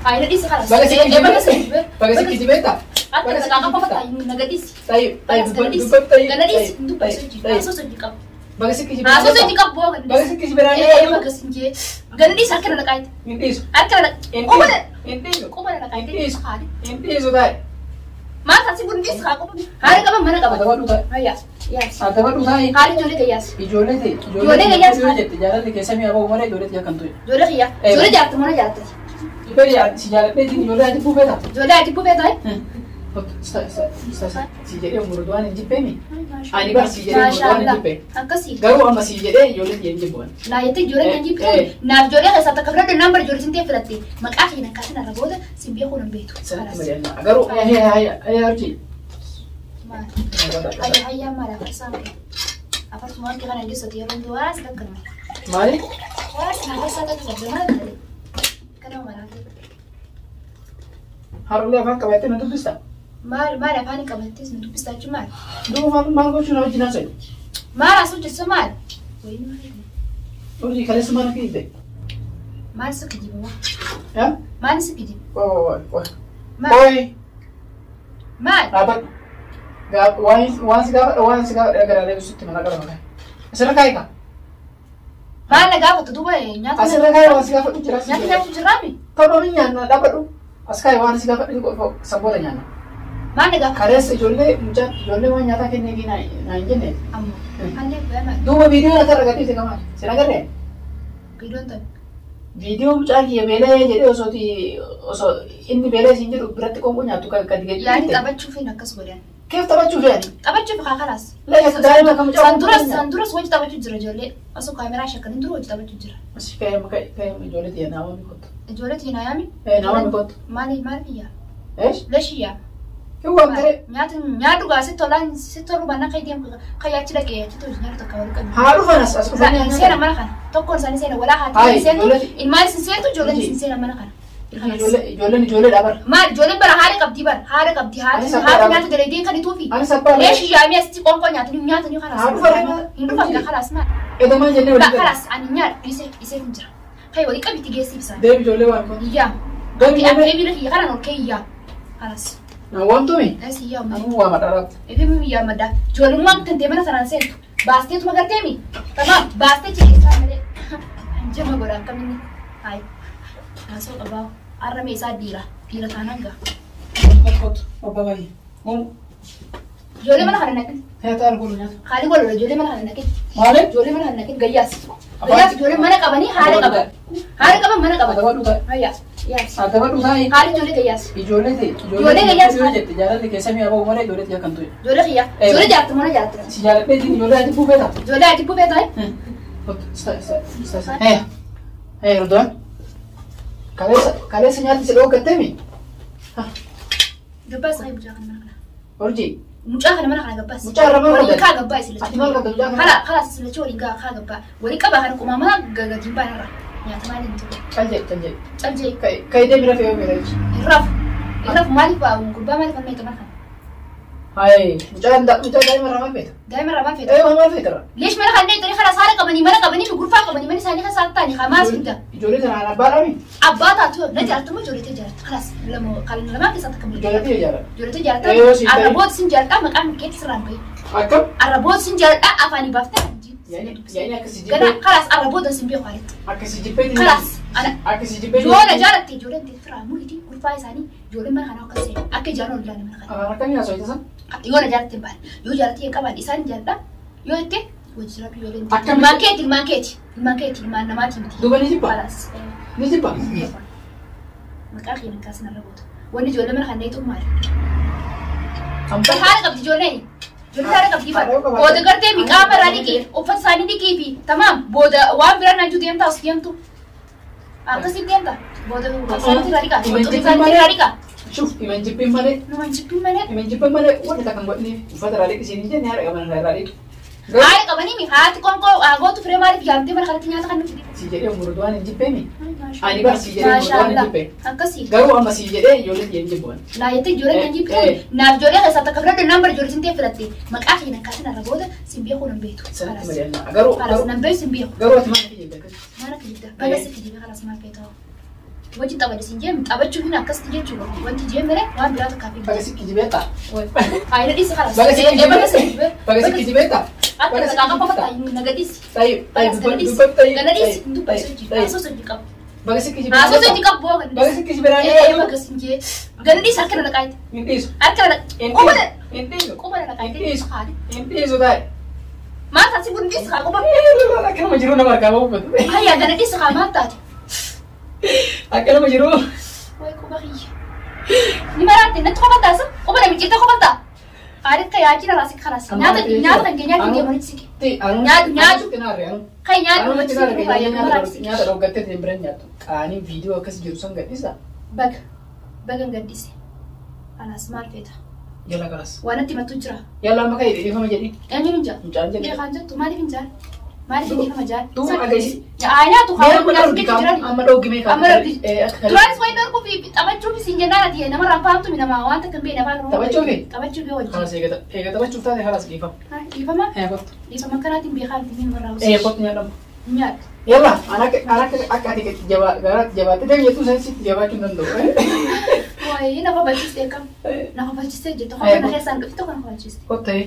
Hayi na dhiisi khalas. Baga si Eh, baga si kijibee. Baga si kijibee ta'a. Akka Baga si na qaqa kijibee. na gadhiisi. Tayyib tayyib Khalas, gana dhiisi. dubbadhu tayyib. Gana dhiisi. Dubba Tayyib sochii. tayyib. Haasoo sochii qabu. Baga si kijibee. Haasoo sochii qabu boo gana Baga dhiisi. si kijibee Eh, naan baga si jee. Gana dhiisi harka na naqaayite. Hin dhiisu. Harka na Hin quba dhiisu. Hin dhiisu. quba na naqaayite. Hin dhiisu. Haali. Hin dhiisu taa'e. Maal taasi kun dhiisi haa quba. Haala qaban mana qaban. Adabadhu taa'e. Hayyaa. Yaas. Adabadhu taa'e. Haali ijoollee kiyyaas. Ijoollee ta'e. Ijoollee kiyyaas. Yoo jette jaalalli keessa mi'a bahu malee ijoollee ta'e kan tu'e. Ijoollee kiyyaa. Ijoollee jaartu mana jaartati. Bari si jaaladheetiin ijoollee ati buufeeta. Ijoollee ati buufee ta'e. Si jedhee umurii hin jibbeemi. Ani bar si jedhee umurii hin jibbe. Akkasii. Garuu amma si jedhee ijoollee hin jibbu. Naa jettee ijoollee kan jibbitu naaf ijoollee keessaa takka filadhu naan bara ijoollee sintee filatte maqaa kee nakkasin irra booda sin beekuu nan beektu. Sanatti mari'annaa. Garuu hayya hayya hayya hojii. Maal? Hayya hayya maal afarsaan kee? Afarsumaan kee kana geessatu yeroo hundaa waas takkanuma. Maali? Waas na afarsaa takka qabda maal ta'e? Kana maraatee. Har'ullee afaan qabattee na dubbista. Maal maal afaan qabattee sin dubbistaa jechuun maal? Duuba maal maal gochuu na wajjin haasa'e? Maal as hojjetu maal? Wayii maal? Hojii kaleessa maal akka jibbe? Maal si kijiba moo? Yaa? Maal si kijiba? Oi oi. Maal? Oi. Maal? Dhaabbadhu. Waan si gaafa waan si gaafa garaalee ibsutti mana qaba makaa. Asirra kaa'i kaa. Maal na gaafatu duuba nyaata Asirra kaa'i waan si gaafadhu jira. nyaata nyaatu jiraami? Ta'uu hin nyaanna dhaabbadhu. As kaa'i waan si gaafadhu sabboota nyaanna. Maal na gaafatu? Kaleessa ijoollee mucaan ijoollee waan nyaataa kenneefii naa hin jenne. Ammoo. Allee maal? Duuba viidiyoo na tarra gadhiise kamaa. Sin agarree? Viidiyoon ta'e. Viidiyoo mucaan kiyya beela'ee jedhee osoo inni beela'ee siin jedhu biratti qoonqoo nyaattu kan gadi Yaani gadhiifte. taphachuuf akkas godhan. Keef taphachuuf yaani? Taphachuuf haa kalaas. Lafa daa'ima kam mucaa San duras san duras hojii taphachuu jira ijoollee. Osoo kaameraa shakkaniin dura hojii taphachuu jira. Asi ka'ee ka'ee ijoollee tiyya naa waami kottu. Ijoollee tiyya naa yaami? Naa waami kottu. Maali maali iyyaa? Eesh? Lesh iyyaa. Hin waamtee? Nyaata nyaadhu gaa sitti tolaan sitti toluu baannaan kan deemu kan yaachi dhaqee achi tolu nyaata takka wal qabu. Haa dhufan as as dhufanii. Seena mana kana tokkoon isaanii seena walaa Hayi, haati seentu ijoollee- ilmaan isin seentu ijoolleen isin seena mana kana. Ijoolleen ijoollee dhabar. Maal ijoolleen bara haadha qabdi bara haadha qabdi haadha Anis abbaa haadha qaba. nyaata dalaydee kan ituufi. Anis abbaa qaba. Leeshi yaamee asitti qoonqoo nyaatanii nyaatanii Haa kalaas. dhufan. Hin dhufan gaa kalaas maal. Edamaa jennee Laa waliin gala. kalaas ani nyaadha dhiisee dhiisee hin jira. Kai walii qabitti geessi ibsaan. Deebi ijoollee waan kottu. Iyyaa. Gami Ati namee. bira kiyya kanaan ol kee iyyaa. Kalaas. Naa waamtumi? Es iyyaa malee. Anuu waama dharaabta. Ifin iyyaa maddaa. Ijoollummaan tantee mana sanaan seentu. Baasteetuma garteemi. Tamaam baastee ciqisaa malee. Jama godha akkaminni. Hayi. Haasoo qabaa. Arrame isaa dhiira. Dhiira taanaan gaa. Kottu kottu. Obba baay'ee. Muum. Ijoollee mana kana naqin. Nyaata arguu nyaata. Haali godhudha ijoollee mana kana naqin. Maali? Ijoollee mana kana naqin gayyaas. Gayyaas ijoollee mana qabanii haala qaban. Haala qaban mana qaban. Adabadhu taa'e. Hayyaa. Yaas. Adabadhu taa'e. Haali ijoollee gayyaas. Ijoollee ta'e. Ijoollee gayyaas. Yoo jette jaalalli keessa mi'a bahu malee ijoollee ta'e kan tu'e. Ijoollee kiyya. Ijoollee jaartu mana jaartu. Si jaaladheetiin ijoollee ati buufeeta. Ijoollee ati buufee ta'e. Kottu. Hee. Hee Rodaan. Kaleessa kaleessa nyaatti si dhooggatteemi? Gabbaas hayi mucaa kana mana kana. Urjii. Mucaa kana mana kana gabbaas. Mucaa irra maal Waliin qabda? kaa gabbaa isin Ati maal qabda mucaa kana? Kala kala isin lachuu waliin kaa gabbaa. Walii qabaa kana qumamaa gaggatiin baan irra. Nyaata maaliin hin tuqe. Cal jedhi cal jedhi. Cal jee. Ka'ee deemi rafee yoo miidha jechuudha. Hin rafu. Hin rafu maaliif gurbaa maaliif amma hiixu mana kana? Hayi mucaa mucaa daa'ima irraa maal feeta? Daa'ima irraa maal feeta? Ee maal feeta irraa? Leesh mana kana hiixanii karaa saala qabanii mana qabanii fi gurfaa qabanii mana isaanii kan saala ta'anii hamaas hunda. Ijoollee tanaan abbaa dhabi? Abbaa taatu na jaalatu moo ijoollee ta'e jaalatu? Kalaas lama kan lamaan keessaa takka Ijoollee ta'e jaalatu. Ijoollee ta'e jaalatu. Ee, yoo siif ta'e. Arraboota sin jaaladha maqaan keetti sirraan bahe. Akkam? Arraboota sin jaaladha afaanii baaftee Yaani akkasii Gana jibbee. kalaas arraboota sin beeku haalitti. Akkasii jibbee. Kalaas ana Akkasii jibbee. Ijoollee jaalatte ijoolleen ta'e firaa muriitii gurfaa isaanii ijoolleen mana kanaa akka seenu akka ijaan ol ilaalan mana kana. Afaan akkamii haasofte san? Yoo na jaalatte hin baane yoo jaalatte hin qabaanne isaan jaaladha yoo jette wajji jiraatu ijoolleen ta'e. Akkamitti? Ilmaan keeti ilmaan keeti ilmaan keeti ilmaan namaati miti. Duuba ni jibba? Kalaas. Ni jibba? Maqaa kee nakkaas narra goota. Wanni ijoollee mana kana eetu maali? Hambaa. Haala qabdi ijoolleen. Ijoollee haala qabdi Haala qabaate. Booda gartee miqaama irraa dhiqee uffata isaanii dhiqii fi tamaam booda waan biraa naan jiru deemtaa os deemtu. Akkasitti deemta. Booda uffata isaanii irraa dhiqaa. Uffata isaanii irraa dhiqaa. Shuf iman jibbiin malee. Nama hin jibbin malee. Iman jibbiin malee wanta takka hin godhiniif uffata irraa dhiqisiin hin jenne haadha qaban irraa dhiqu. Haala qabanii mi haati qoonqoo gootu firee maaliif yaamtee mana kanatti nyaata kan nuti Si jedhee umurii waan hin jibbeemi? Ani bar si jedhee umurii waan hin jibbe. Akkasii. Garuu amma si jedhee ijoollee hin jibbu. Naa jettee ijoollee kan jibbitu naaf ijoollee keessaa takka filadhu naan bara ijoollee sintee filatte maqaa kee nakkasin irra booda sin beekuu nan beektu. Sanatti mari'annaa. Garuu Kalaas nan beeku sin beeku. garuu ati maal akka jibbe akkas? Maal akka jibda? Baga si kijibee kalaas maal feetaa? Wajjin taphadhe siin jee taphachuun hin akkasitti jechuudha. Wanti jee malee waan biraa takkaaf hin Baga si kijibeetta. Ayina dhiisi kalas. Baga si Baga si kijibeetta. kijibee. Baga si kijibeetta. Akka nagaa qofa taa'e nagadhiisi. Tayyib tayyib dubbadhu tayyib. Gana dhiisi hin dubbatu hojii. Haasoo hojii qabu. Baga si kijibeetta. Haasoo hojii qabu boo gana Baga dhiisi. si kijibeetta. Ee baga siin jee. Gana dhiisi harka na naqaayite. Hin dhiisu. Harka na Hin quba dhiisu. Hin dhiisu. quba na naqaayite. Hin dhiisu. Haali. Hin dhiisu taa'e. Maal taate kun dhiisi haa quba. Akka nama jiru nama harkaa bahu uffatu. Hayyaa gana dhiisi haa maal taate. Akka nama jiru. Way quba kiyya. Ni maraatte natti qofa taasa quba na micciirta qofa ta'a. Haalit ka yaachina raasii kalaas. Nyaata nyaata kan keenyaa kan deemanii siqe. Nyaatu nyaatu. Kan nyaatu Nyaatu siqe baay'ee maraatti. nyaata dhoggattee ittiin bira nyaattu. Qaanii viidiyoo akkas jiru san gadhiisa. Baga baga gaddise. Kalaas maal feeta? Jala kalas. Waan natti himattu jira. Yalla amma ka'e dhiifama jedhi. Eenyuun hin jaa? Mucaan jedhi. Dhiira kan jettu maaliif hin jaa? Maaliif hin dhiifama jaa? Duuba agarsiisi. Haa nyaatu Mee haa amma nyaatu dhorgi keessa jiran. amma dhorgi mee Amma dhorgi. Akka kale. Duraanis waan dhorkuuf taphachuuf siin jennaan ati namarraan faamtu nama waan takka hin beekne afaan Oromoo. Taphachuufi? Taphachuufi wajjin. Kalas eegata eega taphachuuf taate kalas dhiifama. Dhiifama Ee kottu. dhiifama akkanaatiin beekaa miti namarraa Ee kottu nyaadhamu. Nyaadhu. Yalla ana akka ana akka akka ati jabaa garaatti jabaatte deemu jettuu san sitti jabaachuu hin danda'u. Waayee na kofalchiste akkam? Na kofalchiste jettu kofa na keessaan dhufte tokko na kofalchiste. Kottu ee.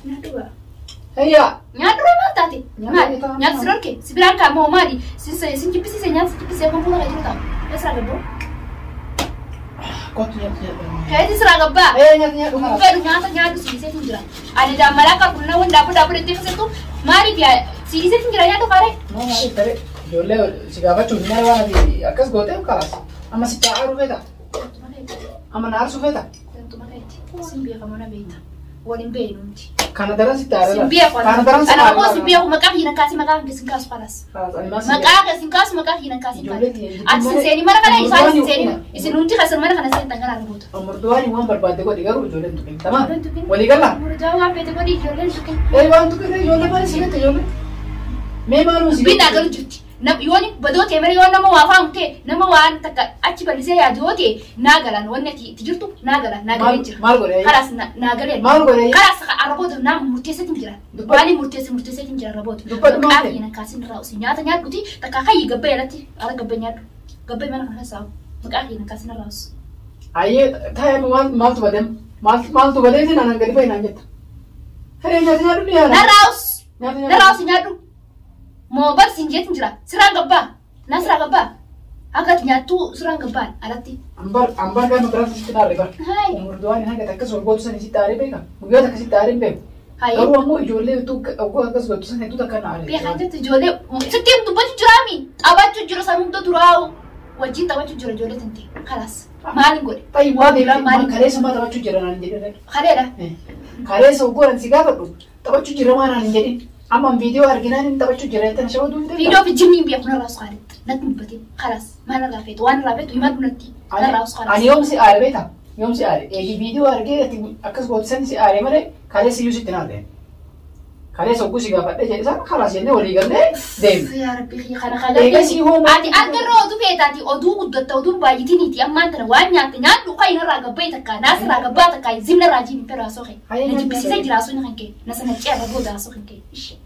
Nyaadhu gaa. Hayyaa. Nyaadhu ree maal taate? Nyaadhu Maali? ta'a. Nyaata si dhorke? Si biraan kaa'amoo maali? Sin jibbisiise nyaata si jibbisiise kun fuula kee jiru ta'a. Eessaa gabboo? Kottu nyaadhu nyaadhu. Keeti siraa gabbaa? Ee nyaadhu nyaadhu kalas. Fedhu nyaata nyaadhu si dhiiseetu jira. Ani daammalaa qabu na waan daaboo daaboo deettee fasettu maaliif yaa si dhiiseetu jira nyaadhu kaaree? Moo maaliif ta'e ijoollee si gaafachuuf maal waan ati akkas gooteef kalas. Amma si aaruu feeta. Amma na aarsuu feeta. Dantuma keeti. Sin beekamoo na beekta. Waliin beeknu nuti. Kana daran sitti aaree. Sin beeku. Kana daran sitti Ana ammoo sin beeku maqaa kiyya kaasii maqaa kiyya sin kaasu kalas. Maqaa kiyya sin kaasu maqaa kiyya kaasin kalas. Ati sin seeni mana kana isaan sin seeni isin hundi keessan mana kana seentan kana argatu. Murduwaani waan barbaadde godhi garuu ijoolleen tuqin. Tamaa? Ijoolleen tuqin. Walii galaa? Murdaa waan feete godhi ijoolleen tuqin. Ee waan tuqin ijoollee maali si gatte ijoollee? Mee maaluma si Dubbiin naa galu jirti. Yoon badoo ta'e malee yoo nama waa faamu ta'e nama waan takka achi bal'isee yaadu yoo ta'e naa galaan wanni ati itti jirtu naa galaan naa galee jira. Maal godhe? Kalaas naa galee. Maal godhe? Kalaas arraboota naa murteesseetiin jira. Dubbadhu. Waan murteesse murteesseetiin jira arraboota. Dubbadhu maal Maqaa ta'e? kiyya kaasin irraa usi nyaata nyaadhuti takka kayyi gabbee alatti ala gabbee nyaadhu. Gabbee mana kana keessaa maqaa kiyya kaasin irraa usi. Ayyee taa'ee maaltu badee? Maaltu badeetiin anaan gadi bahi naan jetta. Haree nyaata nyaadhu ni yaala. Narraa us. Nyaata nyaadhu. Narraa usi nyaadhu. Moo bar siin jeetiin jira. Siraan gabbaa. Naa siraa gabbaa. Akka ati nyaattuu siraan gabbaan alatti. Ambar ambar gaafa biraatti sitti aaree bara. Hayi. Murduwaani hanga takkas ol gootu san sitti aaree beeka. Guyyaa takka sitti aaree hin beeku. Hayi. Garuu ammoo ijoollee utuu akkas gootu san hedduu takka na aaree. Beekaa jirtu ijoollee sitti dubbachuu jiraami. Taphachuu jira san hunda duraa'u. Wajjin taphachuu jira ijoollee tante. Kalaas. Maaliin godhe? Ta'i waan Waan biraa maaliin kaleessa maa taphachuu jira naan jedhe. Kaleedha. Kaleessa oggoon si gaafadhu taphachuu jira maa naan hin jedhin. Amma viidiyoo arginaan hin taphachuu jira jettee na shawaduu hin Viidiyoo fi jinni hin beeku narraa us qaalitti. Natti dubbatin. Kalaas. Maal narraa feetu? Waan narraa feetu himadhu natti. Narraa us Ani kalaas. yoom si aare beektaa? Yoom si aare? Eegi viidiyoo argee ati akkas gootu san si aare malee kaleessa iyyuu sitti naan ta'e. Kaleessa ogguu si gaafadhee jedhe isaan kalaas jennee walii gallee deemne. Yaa Rabbi kiyya kana kana. Eegasii hoo maal- Ati akka irra oduu feetaati oduu guddatta oduun baay'itiniiti ammaan tana waan nyaatte nyaadhu kan irraa gabbee takka naas irraa gabbaa takka zimna irraa jiin fedhu haasoo kee. Hayi, Na nyaadhu. jibbisiisee jira haasoo kan kee. Na sana ceerra booda haasoo kan kee. Ishee.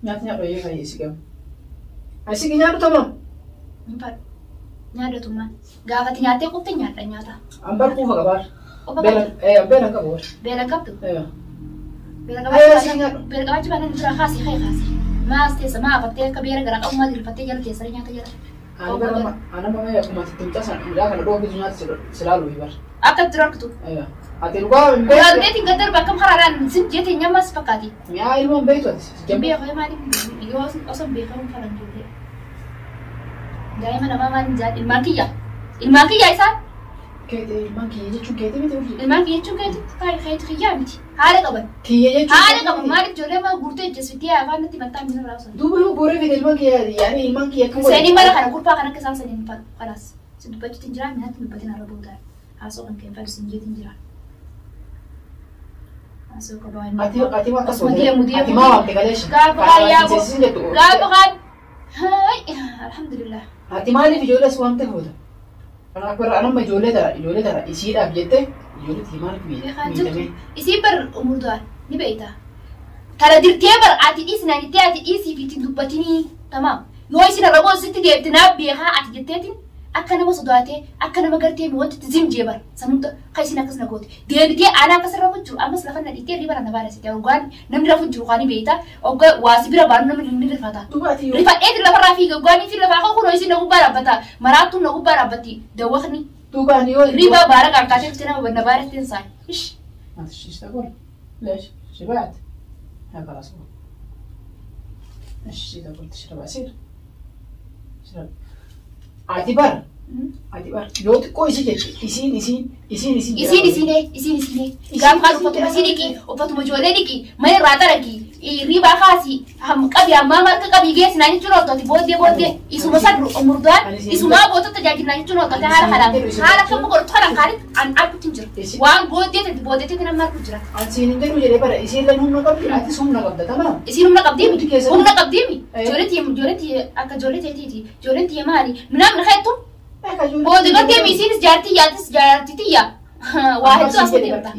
Nyaata nyaadhu eeyyee fayyee si gama. Asi nyaadhu tamam. Hin fadhu. Nyaadhatummaan. Gaafati nyaattee qufte nyaadha nyaata. Ambar quufa qabaar. Qofa Beela qabdu. beela qabu. Beela qabdu. Beela Hayi, qabaachuu asi nyaadhu. beela qabaachuu baanaan dura kaasii ka'e kaasii. Maas teessa maa afattee akka beela gara qabu maa diriirfattee jala teessanii nyaata jala. Ani bara ana mama akkuma ati timta sana mudaa kana dhoogitu nyaata si laalu bar. Akka itti dhorkitu. Ati dhugaa hin beektu. Waldeetiin gad darba akkam karaadhaan sin jeetee nyammas fakkaati. Mi'aa ilmoo hin beektu ati. Hin beeku maaliif yoo osoo hin beekamu falan ijoollee. Daa'ima namaa maal hin ilmaan kiyya. Ilmaan kiyya isaan. Keete ilmaan kiyya jechuun keete miti ofii. Ilmaan kiyya jechuun keeti keeti kiyyaa miti. Haala qaban. Kiyya jechuun. Haala qaban maaliif ijoollee maa guurtee ejjeesfitee afaan natti maxxaa miira raawwatan. Duuba yoo guuree fide ilmaan kiyya yaani ilmaan kiyya akkam Seenii mala kana kurpaa kan akka isaan saniin fadhu kalaas. Si dubbachuutti hin jiraa nyaatti dubbatin arra booda. Haasoo kan kee fadhu sin jeetiin jira. Haasoo qabaa inni. Ati ati maa akkas Osuma deemu deemu. Ati maa waamte kaleesha. Gaafa kaayyaa boo. Seesisin jettu. Gaafa kaan. Hayi alhamdulillah. Ati maaliif ijoollee as waamte fuuta? Kanaaf bara anamma ijoollee tara ijoollee tara isiidhaaf jettee ijoollee tii maaliif Beekaa jirtu. miidhamee? Isii bar umurdu'aan ni beekta. Tara dirtee bar ati dhiisi naan jettee ati dhiisii fi ittiin dubbatinii tamaam. Yoo isin arraboo sitti deebite naaf beekaa ati jetteetiin akka nama sodaatee akka nama gartee wanti itti zim jee bara sanumta kan isin akkas na goote deebitee ana akkas rafu jiru ammas lafa na dhiittee riba na baara hoggaan namni rafu jiru kaani beeyta hoggaa waasi bira baanu namni ni rifata. Dubaati yoo. Rifadheeti lafarraa fiiga hoggaanii fi lafaa kunoo isin na gubbaa dhaabbata maraattuun na gubbaa dhaabbatti dawwaqni Duubaan yoo. riba baara qaqqaatee dhuftee nama na baara ittiin saa. Ish. ما تشيش تاكل ليش؟ شبعت؟ ها خلاص ايش تاكل تشرب عصير؟ شرب اعتبار اعتبار yoo xiqqoo isii jette isiin isiin isiin isiin Isiin isiinee isiin isiinee gaafa kaan uffatuma isii dhiqi uffatuma ijoollee dhiqi mana irraa xaraqi riibaa kaasi qabi ammaa marga qabii geessi naan jechuun ooltooti booddee booddee isuma san murdaan isumaa boota tajaajilnaan jechuun ooltooti haala kanaan haala kam godhatu kanaan kaanitti an arguutti hin jira waan booddee tati booddee nama argu jira. An siin hin jedhu jedhee bara isiin lan humna qabdi atis humna qabda tamaam. Isiin humna qabdiimi Hundi keessan- humna qabdiimi ijoollee tiyya ijoollee tiyya akka ijoollee teetiiti ijoolleen tiyya maali minaan minaa Booda gartee isiinis jaartii yaatis jaartii tiyya waa hedduu as deemta.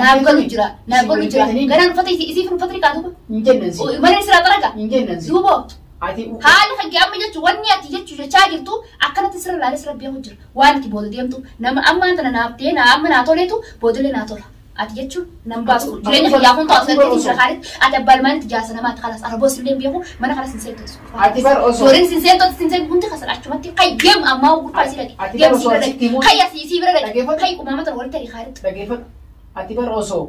Naaf galu jira naaf galu jira ganaan uffata isiif uffata dhiqaa duuba. Hin jennan si. Mana isiraa xaraga Hin jennan si. duuba Ati haala kan amma jechuun wanni ati jechuu jechaa jirtu akkanatti sirra laalee sirra beeku jira waan ati booda deemtu nama ammaan tana naaf ta'e naa amma naa toleetu boodalee naa tola. Ati jechuun nam baasu jireenya kiyyaa kun ta'u asirratti jira kaalitti ati abbaa ilmaanitti jaarsa namaatti kalas araboo sillee beeku mana kalas hin seentu. Ati bar osoo Ijoolleen sin seentu sin seentu hundi kasan achumatti kai deem ammaa gurfaa isii dhaqe Ati deem bar sii osoo bira asitti dhaqe himuun- kai asii isii bira dhaqe Dhaggeeffadhu. kai qumaama tana walitti dhaqe kaalitti. Dhaggeeffadhu. Ati bar osoo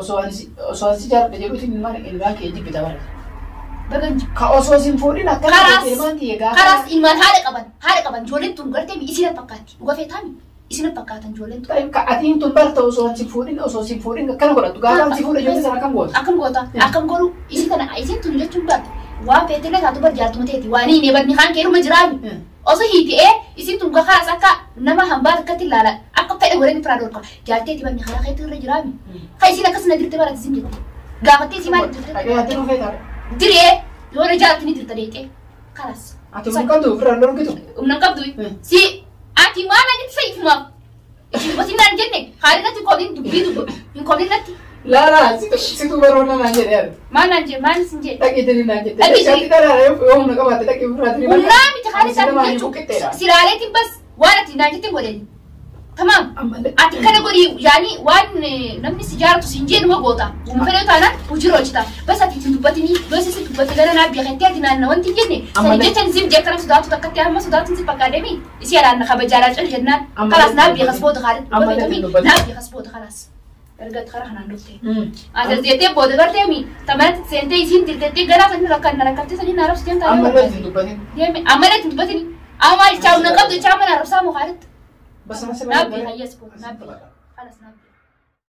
osoo ani si osoo ani si jaalladha jedhuuti ilmaan ilmaan kee jibbita bara. Baga hin jiru. Ka osoo sin fuudhin akkana Karaas ilmaan tiyya gaafa. karaas ilmaan haadha qaban ijoolleen tun gartee isin fakkaatti dhuga feetaami isin fakkaatan ijoolleen tun. Ka ati tun barta osoo ani si fuudhin osoo si fuudhin akkana godhattu gaafa ani si fuudhe ijoollee sana akkam goota. Akkam goota akkam godhu isin tana isin tun jechuun bar waan feetellee taatu bar jaartuma teeti waan hin eebanni kaan keeruma jiraami. Osoo hiiti'ee isin tun karaas akka nama hambaa akkatti ilaala akka fedhe godhanii firaa dhorka jaarteeti banni karaa keetti irra jiraami. Ka isin akkas na dirte barate isin jette gaafattee isii maal dirte Dhaggeeffatti nu feeta. diree yoo na jaalatti ni dirta deetee karaas. Ati humna qabdu ofirraan dhorkitu. Humna qabdu si ati maal na jette sayyifumaaf isin naan jenne haalli kobiin dubbii dubbi hin kobiin natti Laa laa situ baroota naan jedhee ati. maal naan jee maal isin jee. Dhaqeetini naan jette. Dhaqeetini. Shaatti dhalaala yoo humna qabaatte dhaqee ofirraa tiri. Humnaa miti haala Ani isaa namaan jechuun buqqitteedha. silaaleetiin bas waan ati naan jette godhani. Tamaam. Ammallee. Ati kana godhi yaani waan namni si jaalatu si hin jeenuma goota. Uuma fedhe taanaan hojiirra hojjeta. Bas ati ittiin dubbatini yoo si dubbatte gara naa beektee ati naanna wanti hin jenne. Sani Ammallee. jecha zim jee akkana sodaatu takkatti amma sodaatu si fakkaademi. Isii alaan na kabajaalaa cal jennaan. Ammallee Kalaas naa beekas booda kaalit Ammallee dubbatami ittiin dubbatin. naa beekas booda kalaas. Erga karaa kanaan dhufte. Asas jettee booda garteemi tamanatti seentee isiin dirtettee gara sanii rakkan na rakkattee sanii na arabsiteen taa'ee. Ammallee ittiin dubbatin. Deemi ammallee ittiin dubbatini. Amma jechaa humna qabdu jechaa mana arabsaa mukaalitti. Bas nama Naaf beeka yes booda naaf beeka. Kalas naaf beeka.